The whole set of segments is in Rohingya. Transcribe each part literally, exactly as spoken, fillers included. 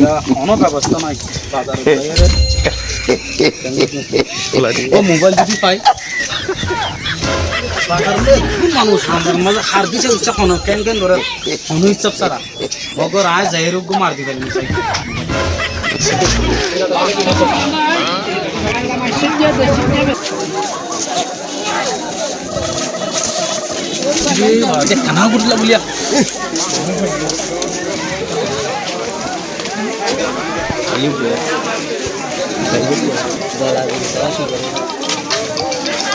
Honó bebosta nái, bazarot zaiyóre. Ó mobail zodi fai, bazarot ekzon manúic, bazaror mazé har dise ucce honó, keén keén gorér, honó hísab sára. Mogor aññí zaiyóre uggúa mar di felaiyum. Ee baba, de kaná gurla buliya.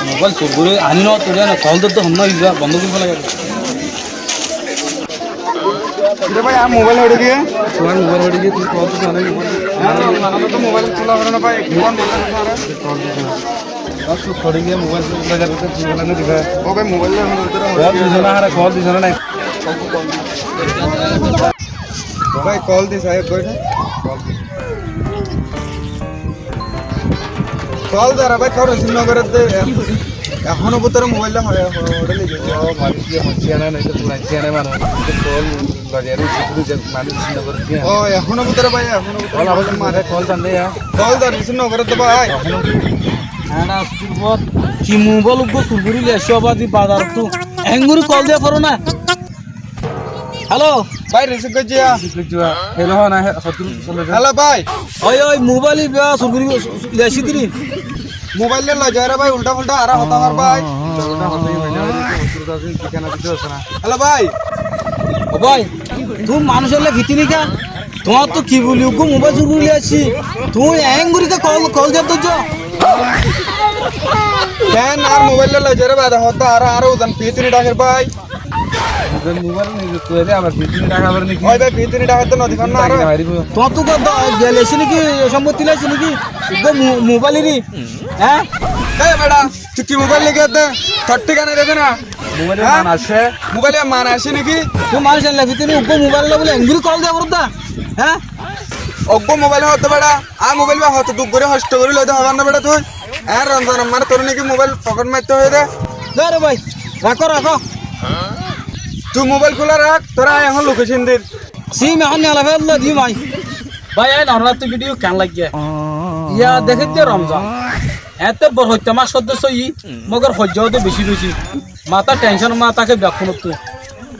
Mobail sur gorí aní no, tui aní kol de, honnúa iba bondo gorí félai. Kiyá bái, añár mobail hoçé giyé? Tuáñr mobail hoçé giyé, tuñí kol dito né? Añár mobail tulla hoçé na bái, kol dito na. Ó bái, mobail loi fon gorí. Kol diso na, añáre kol diso na nái. Bái, kol di sai, kol di. Kol dara bái, kol risib no goré de. Ehóno bútore mobail loi hoçé, hoçé loi giyé. Ó, manúic ki hoçé na, nái to puran ki na manúic. Kol loi giyé, risib no goré de. Ó, ehóno bútore bái, ehóno bútore. Kol abar mare, kol zan de ya. Kol dara risib no goré de bái. Ehóno. Añára sur gorí, ki mobail uggúa sur gorí loi aiccí badi bazar tú. Engori kol diya foro na. Háló. Bái, risib goijjó ya. Risib goijjó ya. Héló, hó na, hé, hoddúr sole de. Háló, bái. Ói, ói, mobail iba sur gorí loi aiccí diri. Mobail loi zaiyóre bái, ulta fulta añára hotá hoór bái. Ulta hotá hoór bái, hoddúr asé, thíkana dito asé na. Háló, bái. Ó bái, tuñí manúic ókkol fitini ká? Tuáñttú ki buli uggúa mobail sur gorí loi aiccí? Tuñí engori de kol, kol diyat dóijjo. Keén añár mobail loi zaiyóre bade hotá, añáre, añáre uzan fitini dhaker bái. Uzan mobail loi zaiyóre abar fitini dhaka fore niki? Ói bái, fitini dhaka to no di fán na añáre. Tuáñttú ki giyá loi aiccí niki? Sompotti loi aiccí niki? Uggúa mo-, mobail eri. Há? Ei beda, tui ki mobail loi giyé de? Tor thíkana de de na. Mobail e man asé. Mobail e man asé niki? Tui manúic ókkol fitini, uggúa mobail loi buli engori kol diya foro de. Há? Uggúa mobail hoó de beda. Añár mobail bái hoto duk gorí, hosto gorí loi de, hoiba na beda tui. Añár Romzan ammare toré niki mobail foket maitto hoiyé de. Za re bái, rakó, rakó. Tui mobail kúla rak, toré aññí ehón location dir. Sim ehón niyalai félai diyum aññí. Bái, aññí onorattú video keén laiggé? Yá, dekí de Romzan. Eéñtte bor hoitta mac hoó de sóiyi, mogor foijjá de beci beci. Matá tension, matá ke bekkúnottú.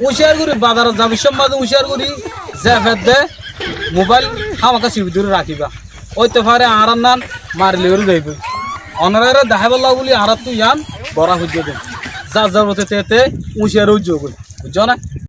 Úñciyar gorí, bazarot zabar cómot mazé úñciyar gorí, ze fedde mobail hámaká sibi dóri rakíba. Óito fare añárar nan mari loi gorí zaibói. Onoráre deháibolla buli añáráttu yián bora foijjé de. Zar zar bote te te úñciyar ói zogói. Buijjó né?